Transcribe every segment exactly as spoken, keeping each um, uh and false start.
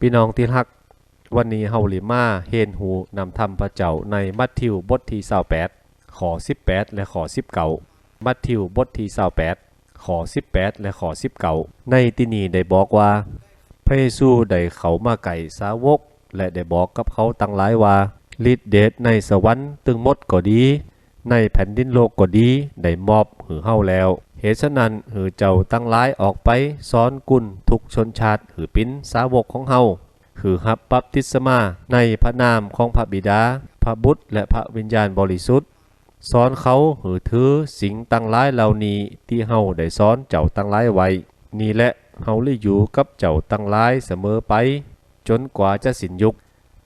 พี่น้องที่ฮัก วันนี้เฮาหลีมาเฮียนฮู้นำธรรมพระเจ้าในมัทธิวบทที่ซาวแปด ข้อสิบแปด และข้อสิบเก้า มัทธิวบทที่ซาวแปด ข้อสิบแปด และข้อสิบเก้า ในตี้นี้ได้บอกว่า พระเยซูได้เข้ามาใกล้สาวก และได้บอกกับเขาตังหลายว่า ฤทธิ์เดชในสวรรค์ตึงหมดก็ดี ในแผ่นดินโลกก็ดี ได้มอบหื้อเฮาแล้ว เหตุฉะนั้นหื้อเจ้าตังหลายออกไปสอนกุนทุกชนชาติหื้อปินสาวกของเฮา หื้อฮับบัพติศมาในพระนามของพระบิดา พระบุตร และพระวิญญาณบริสุทธิ์ สอนเขาหื้อถือสิ่งตังหลายเหล่านี้ตี้เฮาได้สอนเจ้าตังหลายไว้ นี่แหละเฮาได้อยู่กับเจ้าตังหลายเสมอไป จนกว่าจะสิ้นยุค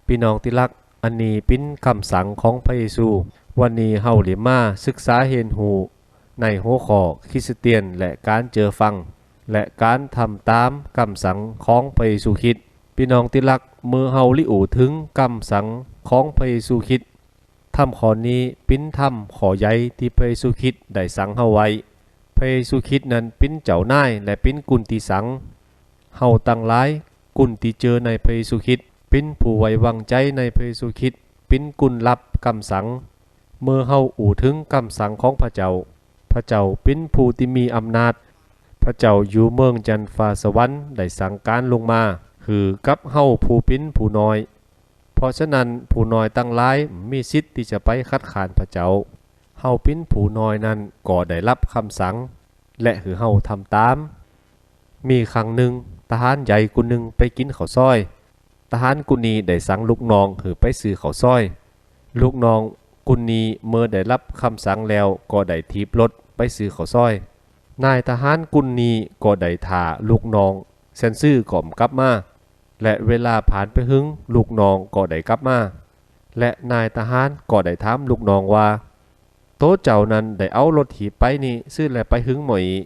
พี่น้องที่ฮัก อันนี้ปินคำสั่งของพระเยซู วันนี้เฮาได้มาศึกษาเฮียนฮู้ในหัวข้อคริสเตียนและการเจอฟัง และการทำตามคำสั่งของพระเยซูคริสต์ พี่น้องที่ฮัก เมื่อเฮาได้อู้ถึงคำสั่งของพระเยซูคริสต์ ธรรมข้อนี้ปินธรรมข้อใหญ่ตี้พระเยซูคริสต์ได้สั่งเฮาไว้ พระเยซูคริสต์นั้นปินเจ้านายและปินกุนตี้สั่ง เฮาตังหลายกุนตี้เจอในพระเยซูคริสต์ ปินผู้ไว้วางใจในพระเยซูคริสต์ ปินกุนฮับคำสั่ง เมื่อเฮาอู้ถึงคำสั่งของพระเจ้า พระเจ้าปินผู้ตี้มีอำนาจ พระเจ้าอยู่เมืองจันทร์ฟ้าสวรรค์ได้สั่งการลงมา หื้อกับเฮาผู้ปินผู้น้อย เพราะฉะนั้นผู้น้อยตังหลายมีสิทธิ์ตี้จะไปคัดค้านพระเจ้า เฮาปินผู้น้อยนั้นก็ได้ฮับคำสั่ง และหื้อเฮาทำตาม มีครั้งหนึ่ง ทหารใหญ่กุนหนึ่งไปกินข้าวซอย ทหารกุนนี้ได้สั่งลูกน้องหื้อไปซื้อข้าวซอย ลูกน้องกุนนี้เมื่อได้ฮับคำสั่งแล้วก็ได้ถีบรถไปซื้อข้าวซอย นายทหารกุนนี้ก็ได้ถ่าลูกน้อง แสนซื่อก็บ่กลับมา และเวลาผ่านไปหึง ลูกน้องก็ได้กลับมา และนายทหารก็ได้ถามลูกน้องว่า โตเจ้านั้นได้เอารถถีบไปนี้ซื่อแลไปหึงหมออี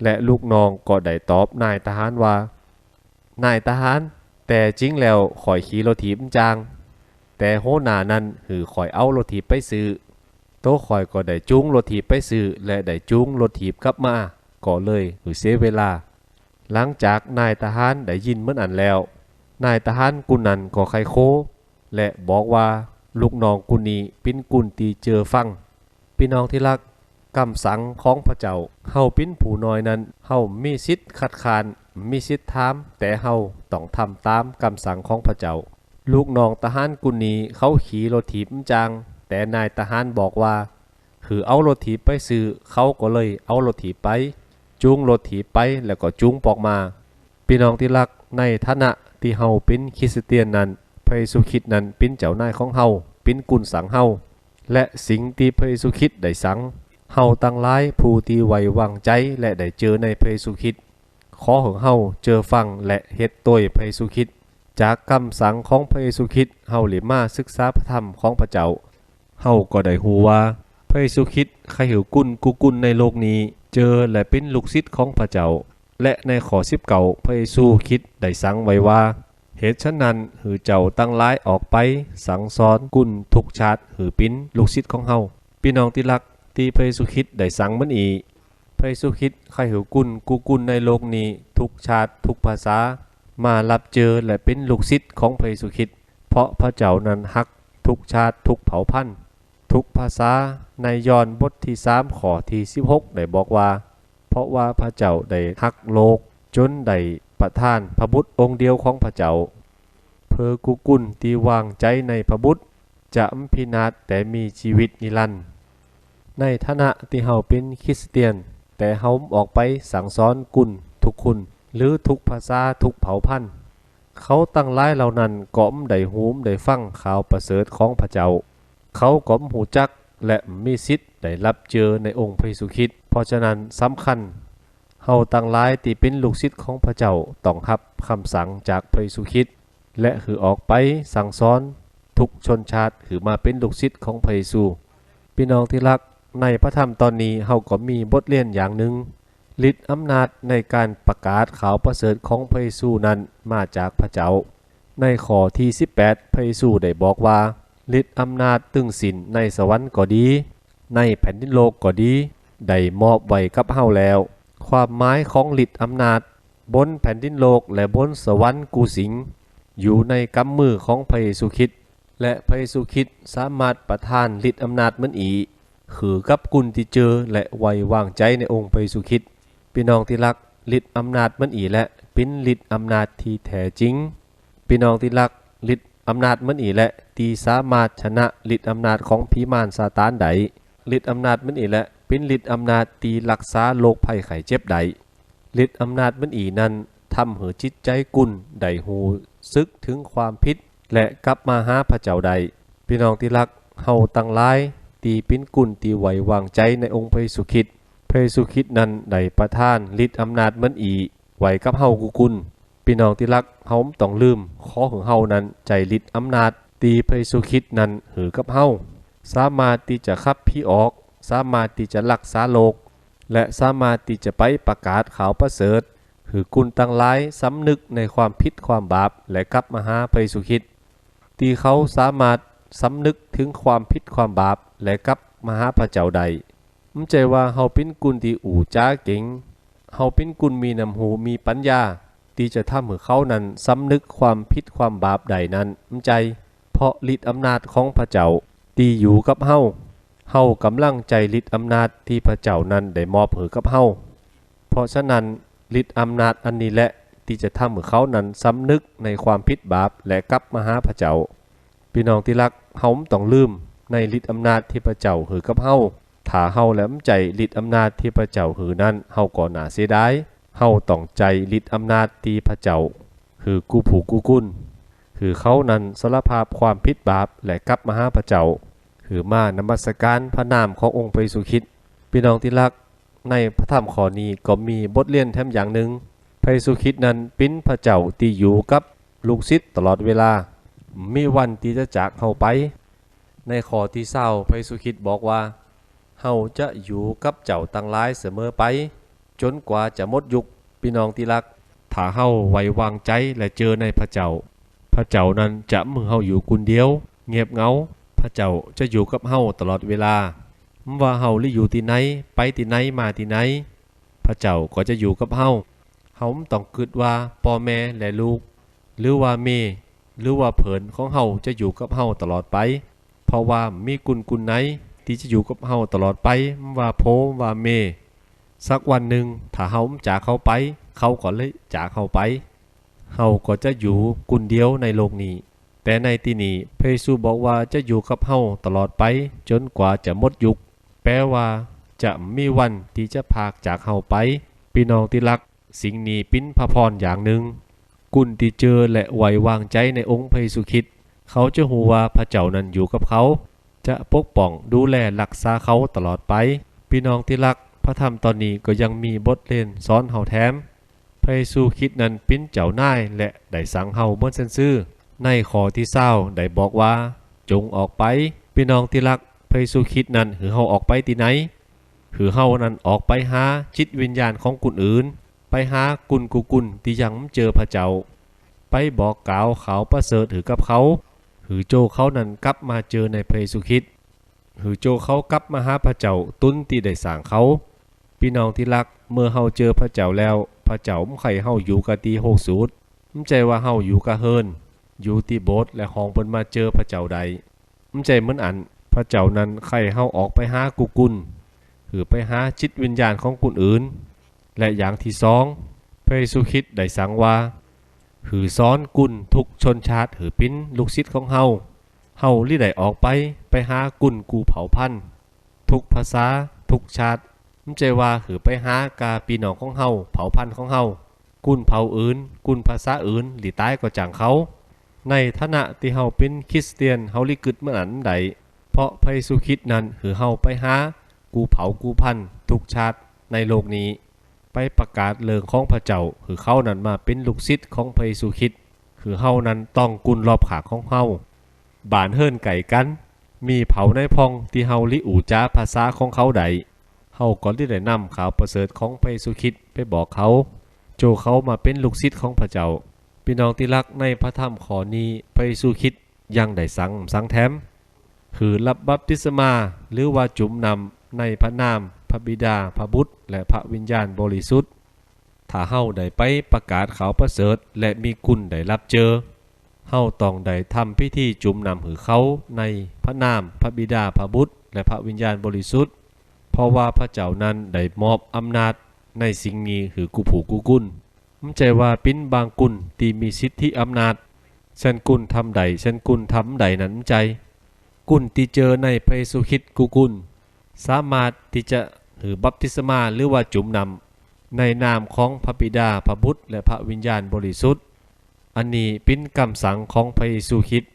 และลูกน้องก็ได้ตอบนายทหารว่า นายทหาร แต่จริงแล้วข้อยขี่รถถีบมันจ้าง แต่หัวหน้านั้นหื้อข้อยเอารถถีบไปซื้อ โตข้อยก็ได้จูงรถถีบไปซื้อ และได้จูงรถถีบกลับมา ก็เลยหื้อเสียเวลา หลังจากนายทหารได้ยินเหมือนอั้นแล้ว นายทหารกุนนั้นก็ไข้โค และบอกว่าลูกน้องกุนนี้ปินกุนตี้เจอฟัง พี่น้องที่ฮัก กำสั่งของพระเจ้า เฮาปินผู้น้อยนั้น เฮามีสิทธิ์คัดค้าน มีสิทธิ์ถาม แต่เฮาต้องทำตามกำสั่งของพระเจ้า ลูกน้องทหารกุนนี้เขาขี่รถถีบมันจ้าง แต่นายทหารบอกว่า หื้อเอารถถีบไปซื้อ เขาก็เลยเอารถถีบไป จูงรถถีบไป แล้วก็จูงปอกมา พี่น้องที่ฮัก ในฐานะตี้เฮาปินคริสเตียนนั้น พระเยซูคริสต์นั้นปินเจ้านายของเฮา ปินกุนสั่งเฮา และสิ่งตี้พระเยซูคริสต์ได้สั่ง เฮาตังหลายผู้ตี้ไว้วางใจและได้เจอในพระเยซูคริสต์ ขอหื้อเฮาเจอฟังและเฮ็ดโตยพระเยซูคริสต์ จากกำสั่งของพระเยซูคริสต์ เฮาหลีมาศึกษาพระธรรมของพระเจ้า เฮาก็ได้ฮู้ว่า พระเยซูคริสต์ใค่หื้อกุนกู้กุนในโลกนี้ เจอและปินลูกศิษย์ของพระเจ้า และในข้อสิบเก้า พระเยซูคริสต์ได้สั่งไว้ว่า เหตุฉะนั้นหื้อเจ้าตังหลายออกไปสั่งสอนกุนทุกชาติหื้อปินลูกศิษย์ของเฮา พี่น้องตี้ฮัก ตี้พระเยซูคริสต์ได้สั่งมื้อนี้ พระเยซูคริสต์ใค่หื้อกุนกู้กุนในโลกนี้ ทุกชาติทุกภาษา มาฮับเจอและปินลูกศิษย์ของพระเยซูคริสต์ เพราะพระเจ้านั้นฮักทุกชาติทุกเผ่าพันธุ์ ทุกภาษา ในยอห์นบทที่สาม ข้อที่สิบหก ได้บอกว่า เพราะว่าพระเจ้าได้ฮักโลก จนได้ประทานพระบุตรองค์เดียวของพระเจ้า เพื่อกู้กุนตี้วางใจในพระบุตร จะบ่พินาศแต่มีชีวิตนิรันดร์ ในฐานะตี้เฮาปินคริสเตียน แต่เฮาบ่ออกไปสั่งสอนกุนทุกคน หรือทุกภาษาทุกเผ่าพันธุ์ เขาตังหลายเหล่านั้นก็บ่ได้ฮู้ได้ฟังข่าวประเสริฐของพระเจ้า เขาก็บ่ฮู้จักและบ่มีสิทธิ์ได้ฮับเจอในองค์พระเยซูคริสต์ เพราะฉะนั้นสำคัญ เฮาตังหลายตี้ปินลูกศิษย์ของพระเจ้าต้องฮับกำสั่งจากพระเยซูคริสต์ และหื้อออกไปสั่งสอนทุกชนชาติหื้อมาปินลูกศิษย์ของพระเยซู พี่น้องตี้ฮัก ในพระธรรมตอนนี้เฮาก็มีบทเรียนอย่างหนึ่ง ฤทธิ์อำนาจในการประกาศข่าวประเสริฐของพระเยซูนั้นมาจากพระเจ้า ในข้อที่สิบแปด พระเยซูได้บอกว่า ฤทธิ์อำนาจตึงสิ้นในสวรรค์ก็ดี ในแผ่นดินโลกก็ดี ได้มอบไว้กับเฮาแล้ว ความหมายของฤทธิ์อำนาจ บนแผ่นดินโลกและบนสวรรค์กู้สิ่ง อยู่ในกำมือของพระเยซูคริสต์ และพระเยซูคริสต์สามารถประทานฤทธิ์อำนาจเหมือนอีหือกับคนที่เชื่อและไว้วางใจในองค์พระเยซูคริสต์ พี่น้องที่รัก ฤทธิ์อำนาจเหมือนอีและเป็นฤทธิ์อำนาจที่แท้จริง พี่น้องที่รัก ฤทธิ์อำนาจเหมือนอีและที่สามารถชนะฤทธิ์อำนาจของผีมารซาตานได้ ฤทธิ์อำนาจเหมือนอีและเป็นฤทธิ์อำนาจที่รักษาโรคภัยไข้เจ็บได้ ฤทธิ์อำนาจเหมือนอีนั้นทำหือจิตใจกุนได้ฮู้สึกถึงความผิด และกลับมาหาพระเจ้าได้ พี่น้องที่รัก เฮาตังหลายที่เป็นกุนที่ไว้วางใจในองค์พระเยซูคริสต์ พระเยซูคริสต์นั้นได้ประทานฤทธิ์อำนาจเหมือนอีไว้กับเฮากู้กุน พี่น้องที่รัก เฮาบ่ต้องลืม ขอหือเฮานั้นใจ๊ฤทธิ์อำนาจที่พระเยซูคริสต์นั้นหือกับเฮา สามารถที่จะขับผีออก สามารถที่จะรักษาโรค และสามารถที่จะไปประกาศข่าวประเสริฐ หือกุนตังหลายสำนึกในความผิดความบาป และกลับมาหาพระเยซูคริสต์ ที่เขาสามารถสำนึกถึงความผิดความบาป และกลับมาหาพระเจ้าได้ บ่ใจ้ว่าเฮาเป็นกุนที่อู้จ๋าเก่ง เฮาเป็นกุนมีน้ำฮูมีปัญญา ที่จะทำหือเขานั้นสำนึกความผิดความบาปได้นั้น บ่ใจ้ เพราะฤทธิ์อำนาจของพระเจ้าที่อยู่กับเฮา เฮากำลังใจ๊ฤทธิ์อำนาจที่พระเจ้านั้นได้มอบหือกับเฮา เพราะฉะนั้นฤทธิ์อำนาจอันนี้แหละที่จะทำหือเขานั้นสำนึกในความผิดบาป และกลับมาหาพระเจ้า พี่น้องที่รัก เฮาบ่ต้องลืมในฤทธิ์อำนาจที่พระเจ้าหือกับเฮา ถ้าเฮาแหลมใจ๊ฤทธิ์อำนาจที่พระเจ้าหือนั้น เฮาก็น่าเสียดาย เฮาต้องใจ๊ฤทธิ์อำนาจที่พระเจ้าหือกู้ผู้กู้กุน หือเขานั้นสารภาพความผิดบาป และกลับมาหาพระเจ้า หือมานมัสการพระนามขององค์พระเยซูคริสต์ พี่น้องที่รัก ในพระธรรมข้อนี้ก็มีบทเรียนแถมอย่างหนึ่ง พระเยซูคริสต์นั้นเป็นพระเจ้าที่อยู่กับลูกศิษย์ตลอดเวลา บ่มีวันที่จะจากเฮาไป ในข้อที่ซาว พระเยซูคริสต์บอกว่า เฮาจะอยู่กับเจ้าตังหลายเสมอไป จนกว่าจะหมดยุค พี่น้องที่รัก ถ้าเฮาไว้วางใจและเชื่อในพระเจ้า พระเจ้านั้นจะบ่หื้อเฮาอยู่กุนเดียว เงียบเหงา พระเจ้าจะอยู่กับเฮาตลอดเวลา บ่ว่าเฮาลิอยู่ตี้ไหน ไปตี้ไหน มาตี้ไหน พระเจ้าก็จะอยู่กับเฮา เฮาบ่ต้องกึ๊ดว่าป้อแม่และลูก หรือว่าเมย์ หรือว่าเผิ่นของเฮาจะอยู่กับเฮาตลอดไป เพราะว่าบ่มีกุนกุนไหนที่จะอยู่กับเฮาตลอดไป บ่ว่าพ่อ บ่ว่าเมย์ สักวันหนึ่ง ถ้าเฮาบ่จากเขาไป เขาก็เลยจากเฮาไป เฮาก็จะอยู่กุนเดียวในโลกนี้ แต่ในตี้นี้ พระเยซูบอกว่าจะอยู่กับเฮาตลอดไป จนกว่าจะหมดยุค แปลว่าจะบ่มีวันที่จะพรากจากเฮาไป พี่น้องที่รัก สิ่งนี้เป็นพระพรอย่างหนึ่ง กุนที่เชื่อและไว้วางใจในองค์พระเยซูคริสต์ เขาจะฮู้ว่าพระเจ้านั้นอยู่กับเขา จะปกป้องดูแลรักษาเขาตลอดไป พี่น้องที่รัก พระธรรมตอนนี้ก็ยังมีบทเรียนสอนเฮาแถม พระเยซูคริสต์นั้นเป็นเจ้านายและได้สั่งเฮาเหมือนเช่นซื่อ ในข้อที่ซาวได้บอกว่า จงออกไป พี่น้องที่รัก พระเยซูคริสต์นั้นหื้อเฮาออกไปตี้ไหน หื้อเฮานั้นออกไปหาจิตวิญญาณของกุนอื่น ไปหากุนกู้กุนที่ยังบ่เจอพระเจ้า ไปบอกกล่าวข่าวประเสริฐหื้อกับเขา หื้อโจ้เขานั้นกลับมาเจอในพระเยซูคริสต์ หื้อโจ้เขากลับมาหาพระเจ้าตนที่ได้สร้างเขา พี่น้องที่รัก เมื่อเฮาเจอพระเจ้าแล้ว พระเจ้าบ่ใค่เฮาอยู่กะตี้โฮกสูตร บ่ใจ้ว่าเฮาอยู่กะเฮือน อยู่ตี้โบสถ์และห้องเปิ้นมาเจอพระเจ้าได้ บ่ใจ้เหมือนอั้น พระเจ้านั้นใค่เฮาออกไปหากู้กุน หื้อไปหาจิตวิญญาณของกุนอื่น และอย่างที่สอง พระเยซูคริสต์ได้สั่งว่า หื้อสอนกุนทุกชนชาติหื้อเป็นลูกศิษย์ของเฮา เฮาลิได้ออกไป ไปหากุนกู้เผ่าพันธุ์ ทุกภาษา ทุกชาติ บ่ใจ้ว่าหื้อไปหากาพี่น้องของเฮา เผ่าพันธุ์ของเฮา กุนเผ่าอื่น กุนภาษาอื่น ลิตายก็จ้างเขา ในฐานะตี้เฮาเป็นคริสเตียน เฮาลิกึ๊ดเหมือนอั้นได้ เพราะพระเยซูคริสต์นั้นหื้อเฮาไปหากู้เผ่ากู้พันธุ์ทุกชาติในโลกนี้ ไปประกาศเรื่องของพระเจ้า หื้อเขานั้นมาเป็นลูกศิษย์ของพระเยซูคริสต์ หื้อเฮานั้นต้องกุนรอบข้างของเฮา บ้านเฮือนใก้กั๋น มีเผ่าในพ่องตี้เฮาลิอู้จ๋าภาษาของเขาได้ เฮาก็ลิได้นำข่าวประเสริฐของพระเยซูคริสต์ไปบอกเขา โจ้เขามาเป็นลูกศิษย์ของพระเจ้า พี่น้องตี้ฮัก ในพระธรรมข้อนี้ พระเยซูคริสต์ยังได้สั่ง สั่งแถม หื้อรับบัพติศมา หรือว่าจุ่มน้ำในพระนามพระบิดา พระบุตร และพระวิญญาณบริสุทธิ์ ถ้าเฮาได้ไปประกาศข่าวประเสริฐ และมีกุนได้รับเจอ เฮาต้องได้ทำพิธีจุ่มน้ำหื้อเขาในพระนามพระบิดา พระบุตร และพระวิญญาณบริสุทธิ์ เพราะว่าพระเจ้านั้นได้มอบอำนาจในสิ่งนี้หื้อกู้ผู้กู้คน บ่ใจ้ว่าปิ้นบางคนตี้มีสิทธิอำนาจ แซนคนทำได้ แซนคนทำได้นั้นบ่ใจ้ คนตี้เจอในพระเยซูคริสต์กู้คน สามารถตี้จะหื้อบัพติศมาหรือว่าจุ่มน้ำในนามของพระบิดา พระบุตร และพระวิญญาณบริสุทธิ์ อันนี้ปิ้นกำสั่งของพระเยซูคริสต์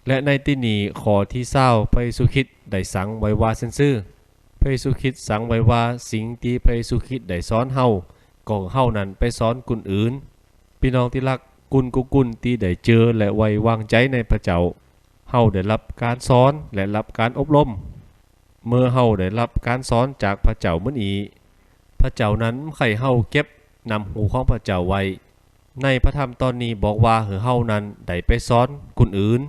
และในตี้นี้ข้อตี้ซาว พระเยซูคริสต์ได้สั่งไว้ว่าแซนซื่อ พระเยซูคริสต์สั่งไว้ว่าสิ่งตี้พระเยซูคริสต์ได้สอนเฮา ก็เฮานั้นไปสอนคนอื่น พี่น้องตี้ฮัก คนกู้คนตี้ได้เจอและไว้วางใจ๋ในพระเจ้า เฮาได้รับการสอนและรับการอบรม เมื่อเฮาได้รับการสอนจากพระเจ้ามื้อนี้ พระเจ้านั้นบ่ใค่เฮาเก็บน้ำฮูของพระเจ้าไว้ ในพระธรรมตอนนี้บอกว่าหื้อเฮานั้นได้ไปสอนคนอื่น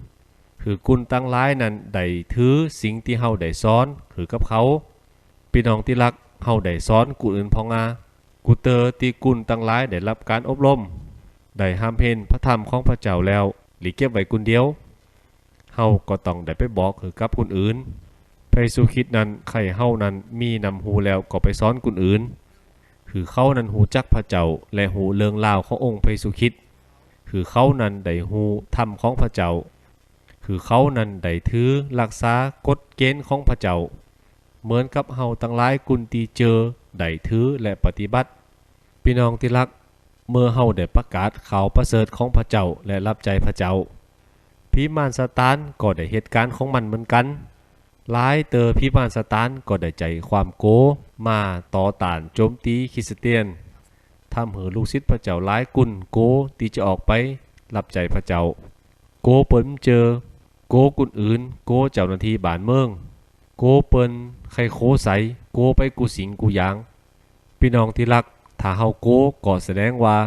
หื้อคนตังหลายนั้นได้ถือสิ่งตี้เฮาได้สอนหื้อกับเขา พี่น้องตี้ฮัก เฮาได้สอนคนอื่นพ่องอา กูเตอตี้คนตังหลายได้รับการอบรม ได้ฮำเพ็ญพระธรรมของพระเจ้าแล้ว หรือเก็บไว้คนเดียว เฮาก็ต้องได้ไปบอกหื้อกับคนอื่น พระเยซูคริสต์นั้นใค่เฮานั้นมีน้ำฮูแล้วก็ไปสอนคนอื่น หื้อเขานั้นฮู้จักพระเจ้า และฮู้เรื่องราวขององค์พระเยซูคริสต์ หื้อเขานั้นได้ฮู้ธรรมของพระเจ้า หื้อเขานั้นได้ถือรักษากฎเกณฑ์ของพระเจ้า เหมือนกับเฮาตังหลายคนตี้เจอได้ถือและปฏิบัติ พี่น้องตี้ฮัก เมื่อเฮาได้ประกาศข่าวประเสริฐของพระเจ้าและรับใจ๋พระเจ้า ผีมารซาตานก็ได้เหตุการณ์ของมันเหมือนกัน หลายเตื้อผีมารซาตานก็ได้ใจ๋ความโก๋มาต่อต้านโจมตีคริสเตียน ทำหื้อลูกศิษย์พระเจ้าหลายคนโก๋ตี้จะออกไปรับใจ๋พระเจ้า โก๋เปิ้นบ่เจอ โก๋คนอื่น โก๋เจ้าหน้าตี้บ้านเมือง โก๋เปิ้นใค่โขใส โก๋ไปกู้สิ่งกู้อย่าง พี่น้องตี้ฮัก ถ้าเฮาโก๋ก็แสดงว่า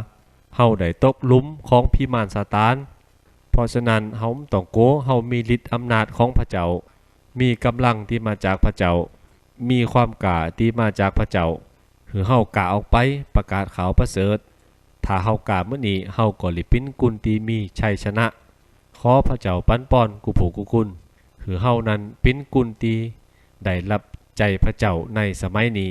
เฮาได้ตกหลุมของผีมารซาตาน เพราะฉะนั้นเฮาบ่ต้องโก๋ เฮามีฤทธิ์อำนาจของพระเจ้า มีกำลังตี้มาจากพระเจ้า มีความกล้าตี้มาจากพระเจ้า หื้อเฮากล้าออกไปประกาศข่าวประเสริฐ ถ้าเฮากล้ามื้อนี้ เฮาก็หลีปิ้นคนตี้มีชัยชนะ ขอพระเจ้าปันปอนกู้ผู้กู้คน หื้อเฮานั้นปิ้นคนตี้ได้รับใจ๋พระเจ้าในสมัยนี้